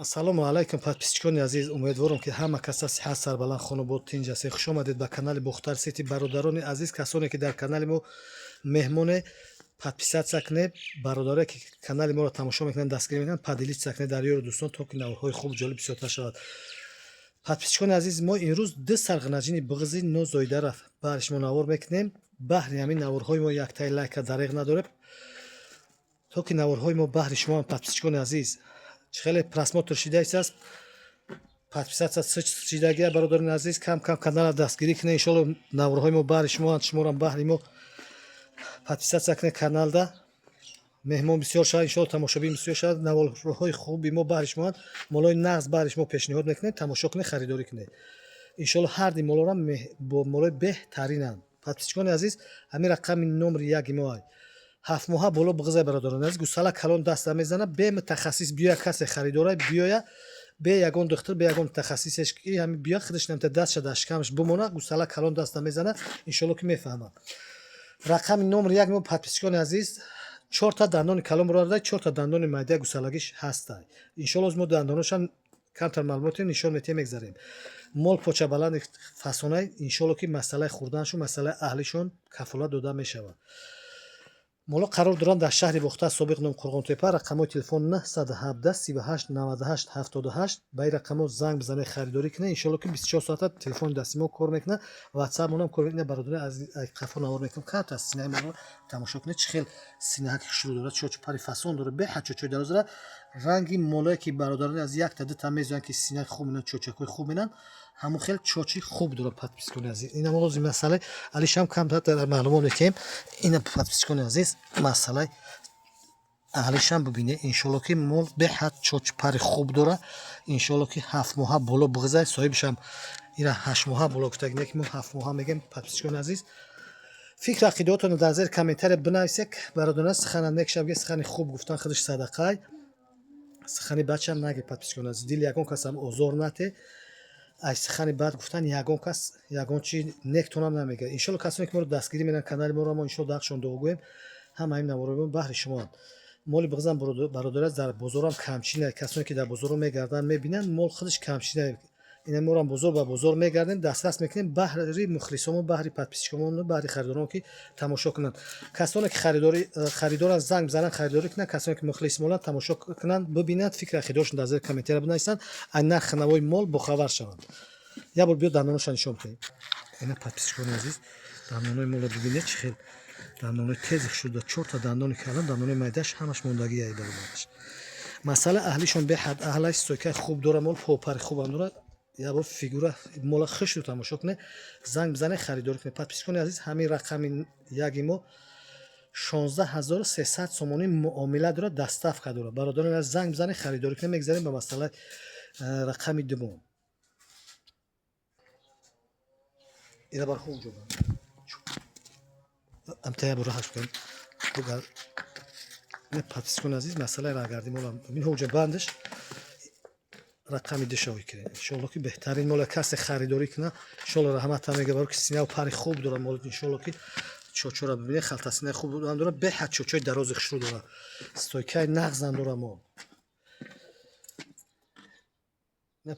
Ассалому алайкум, подписчикони азиз. Умедворам, ки ҳама каса сиҳат, сарбаланд, хонобод, тинҷ ҳастед. Хуш омадед ба канали Бохтар Сити. Бародарони азиз, касоне ки дар канали мо меҳмоне, подписаться кунед. Бародарое ки канали моро тамошо мекунанд, дастгирӣ мекунанд, поделиться кунед дар ёру дӯстон, то ки наворҳои хуб, ҷолиб бисёртар шавад. Подписчикони азиз, мо имрӯз ду сарғанаҷини бағзи нозоидаро баҳри шумо навор мекунем. Баҳри ҳамин наворҳои мо яктаи лайка дареғ надорем, то ки наворҳои мо баҳри шумо, подписчикони азиз, хеле просмотр шидааст, подписаться шидагия. Бародарони азиз, кам кам канала дастгирӣ кунед. Иншолло, наворҳои мо баҳри шумоанд, шуморам баҳри мо подписаться кунед. Каналда меҳмон бисёр шавад, иншолло, тамошобин бисёр шавад. Наворҳои хуби мо баҳри шумоанд, молои нағз баҳри шумо пешниҳод мекунем. Тамошо кунед, харидорӣ кунед. Иншолло, ҳарди молорам бо молои беҳтаринанд. Подписчикони азиз, ҳамин рақами номри яки мо 7 моҳа боло бағзай. Бародарони азиз, гусала калон даста мезана. Бе мутахассис биёя, касе харидора биёя, бе ягон духтур, бе ягон мутахассисеш ки ҳами биё, худаш намта дастша дар шикамаш бимона, гусала калон даста мезана, иншолло, ки мефаҳмад. Рақами номри як мо, подписчикони азиз, чорта дандони калон бурарда, чорта дандони майда гусалагиш ҳастай. Иншолло, мо дандоношам камтар маълумотем нишон метиҳем, мегзарем. Мол почабаланди фасонай. Иншолло, ки масъалаи хӯрданашон, масъалаи аҳлишон кафолат дода мешавад. Моло қарор доранд дар шаҳри Бохтар, собиқ ном Қурғонтепа. Рақамҳои телефон 917 38 98 78. Ба ин рақамҳо занг бизанед, харидорӣ кунед. Иншолло, ки 24 соата телефони дасти мо кор мекунад, ватсапмонам кор мекунад. Бародари азиз, қафо навор мекунам, камтар синаи моро тамошо кунед, чӣ хел синаҳаки хушрӯ дорад, чочу пари фасон дорад, беҳад чочои дароз дорад. Ранги молое ки, бародарони аз якта дута мезоянд, ки синаи хуб менанд, чочакҳои хуб менанд, ҳамон хел чочи хуб дорад. Подписчикони азиз, инам лозим масъалаи алишам камтар дар маълумот метиҳем. Ина, подписчикони азиз, масъалаи аҳлишам бибинед. Иншолло, ки мол беҳад чочпари хуб дора. Иншолло, ки 7 моҳа боло бигзарад. Соҳибашам ира 8 моҳа боло гуфтагине, ки мо 7 моҳа мегем. Подписчикони азиз, фикру ақидаотонро дар зери комментария бинависед. Бародарона, сухана нек шабге, сухани хуб гуфтан худаш садақай, сухани бадшам наге. Подписчикони азиз, дили ягон касам озор нате. Аз сухани бад гуфтан ягон кас ягон чи нектонам намегӯяд. Иншолло, касоне ки моро дастгирӣ менанд, канали моро, мо иншолло даҳшон дуогӯем. Ҳама ин наворо баҳри шумоанд. Моли бағзан, бародараз, дар бозорам камчина. Касоне ки дар бозоро мегарданд, мебинанд, мол худаш камчина. Ина морам бозор ба бозор мегардем, дастрас мекунем баҳри мухлисомон, баҳри подписчикомон, баҳри харидорон, ки тамошо кунанд. Касоне ки харидоранд, занг бизананд, харидорӣ кунанд. Касоне ки мухлис моланд, тамошо кунанд, бибинанд, фикри ақидаошон дар зери комментария бинависанд, аз нархи навои мол бохабар шаванд. Як бор биё, дандоноша нишон бидиҳем. Ина, подписчикони азиз, дандонои молро бибинед, чӣ хел дандонои тези шуда. Чорта дандони калон, дандонои майдааш ҳамаш мондагиай баробараш. Масъала аҳлишон беҳад аҳлаш, стойкаи хуб дора мол, попари хубам дорад. Як бор фигура мола хушрӯ тамошо кунед, занг бизанед, харидорӣ кунед. Подписчикони азиз, ҳамин рақами яги мо 16 300 сомонӣ муомила дорад, доставка дорад. Бародарон, занг бизанед, харидорӣ кунед. Мегзарем ба масъалаи рақами дуввум. Ира бар хуб ҷо амта як бор раҳаш кунем. Подписчикони азиз, масъалаи раҳгардӣ мола бин, ҳоҷа бандаш рақами душавӣ кунем. Иншолло, ки беҳтарин мола касе харидорӣ кунад, иншолло, раҳмата мега, баро ки синаву пари хуб дорад мол. Иншолло, ки чочора бибинед, халтасинаи хуб дорад, беҳад чочои дарози хушрӯ дорад, стойкаи нағзам дорад мол.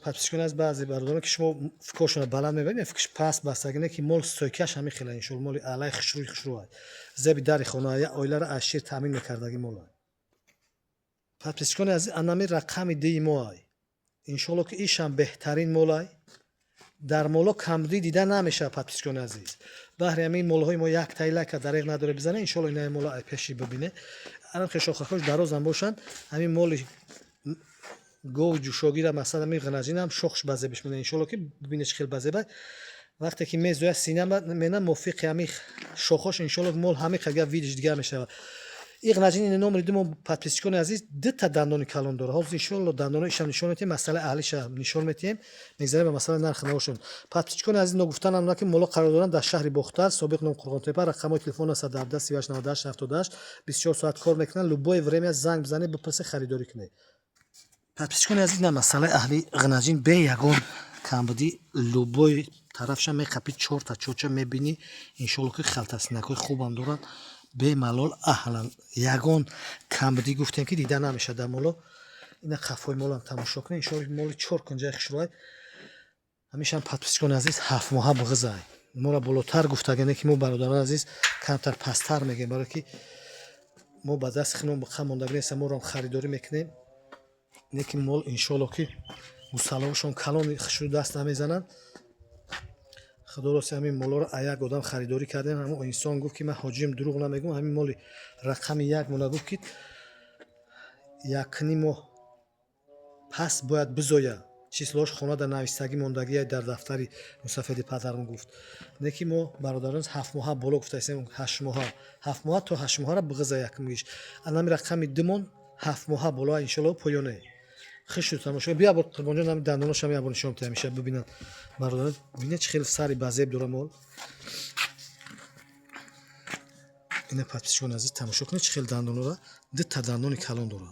Подписчикони аз баъзе бародарон, ки шумо фикршонро баланд мебаред, фикраш паст бастагине, ки мол стойкааш ҳамин хела. Иншолло, моли аълаи хушрӯи хушрӯ зеби дари хона, як оиларо аз шир таъмин мекардаги мола. Подписчикони азиз, анами рақами дии моай. Иншолло, ки ишам беҳтарин молай. Дар моло камбудӣ дида намешавад. Подписчикони азиз, баҳри ҳамин молҳои мо як таи лайка дареғ надоре бизане. Иншолло, инаи мола ай пеши бибине, анам хешохакош дарозам бошанд. Ҳамин моли гов ҷӯшогира, масалан, ҳамин ғанаҷинам шохш базебиш мена. Иншолло, ки бибине, чӣ хел базеба. Вақте ки мезоя, сина мена, мувофиқи ҳамин шохош, иншолло, мол ҳамин қадр видиш дигар мешавад. Иғнаҷини номери думо, подписчикони азиз, дута дандони калон дорад. Ҳозир, иншолло, дандоноишам нишон метиҳем, масъалаи аҳлиша нишон метиҳем. Мегзарем ба масъалаи нархи навошон. Подписчикони азиз, ногуфтанам на, ки моло қарор доранд дар шаҳри Бохтар, собиқ ном Қурғонтепа. Рақамҳои телефон 917 38 98 78. 24 соат кор мекунанд. Любое время занг бизанед, бипурсед, харидорӣ кунед. Подписчикони азиз, на масъалаи аҳли ғнаҷин бе ягон камбудӣ, любой тарафша меқапӣ, чорта чоча мебинӣ. Иншолло, ки халтасинакҳои хубам доранд, бемалол аҳлан, ягон камбудӣ гуфтем, ки дида намешавад дар моло. Ина қафои молам тамошо кунед. Иншоалло, моли чор кунҷаи хушрӯай. Ҳамешам, подписчикони азиз, 7 моҳа буғизай. Моро болотар гуфтагане, ки мо, бародарони азиз, камтар пасттар мегӯем, барое ки мо ба дасти худмон буқа мондаги неста, моро харидорӣ мекунем. Не ки мол, иншоалло, ки гусалаҳошон калони хушрӯ, даст намезананд. Худо рости, ҳамин молоро як одам харидорӣ кардем. Ҳамон инсон гуфт, ки ман ҳоҷием, дурӯғ намегӯм. Ҳамин моли рақами як мона гуфт, ки якним моҳ пас бояд бизоя, числош хонада навистагӣ мондагия дар дафтари мусафеди падарм, гуфт. Не ки мо, бародарон, 7 моҳа боло гуфтаистем, 8 моҳа, 7 моҳа то 8 моҳара биғиза якмгиш. Анами рақами димон 7 моҳа боло, иншоалло, поёне хишу тамошо. Бия бор, Қурбонҷон, ҳами дандоношам як бор нишон бите, ҳамеша бибинанд бародарон. Бинед, чӣ хеле сари базеб дора мол. Ина, подписчикони азиз, тамошо кунед, чӣ хеле дандонора, дута дандони калон дора.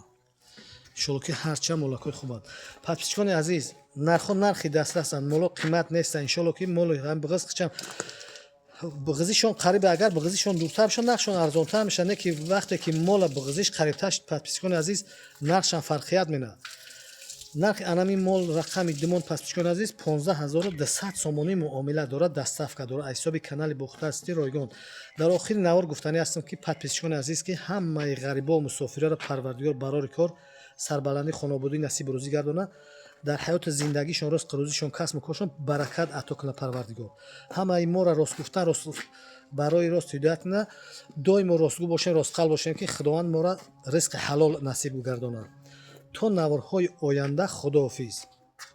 Иншоалло, ки ҳарчанд молакҳои хубанд. Подписчикони азиз, нархҳо нархи дастрасанд, моло қимат нестанд. Иншоалло, ки моли ҳам биғиз хичам, биғизишон қариб. Агар биғизишон дуртар бошад, нархшон арзонтар мешавад. Не ки вақте ки мола биғизиш қарибтар шуд, подписчикони азиз, нархшам фарқият менад. Нархи анами мол рақами димон, подписчикони азиз, 15 200 сомонӣ муомила дорад, доставка дорад, аз ҳисоби канали Бохтар Сити ройгон. Дар охири навор гуфтанӣ ҳастам, ки, подписчикони азиз, ки ҳамаи ғарибо мусофирро Парвардигор барори кор, сарбаландӣ, хонободӣ насибу рӯзӣ гардонад, дар ҳаёти зиндагишон, ризқу рӯзишон, касбу коршон баракат ато кунад. Парвардигор ҳамаи моро рост гуфтан, рост барои рост ҳидоят кунад. Доимо ростгӯ бошем, ростқалб бошем, ки Худованд моро ризқи ҳалол насиб гардонад. То наворҳои оянда, худоҳофиз.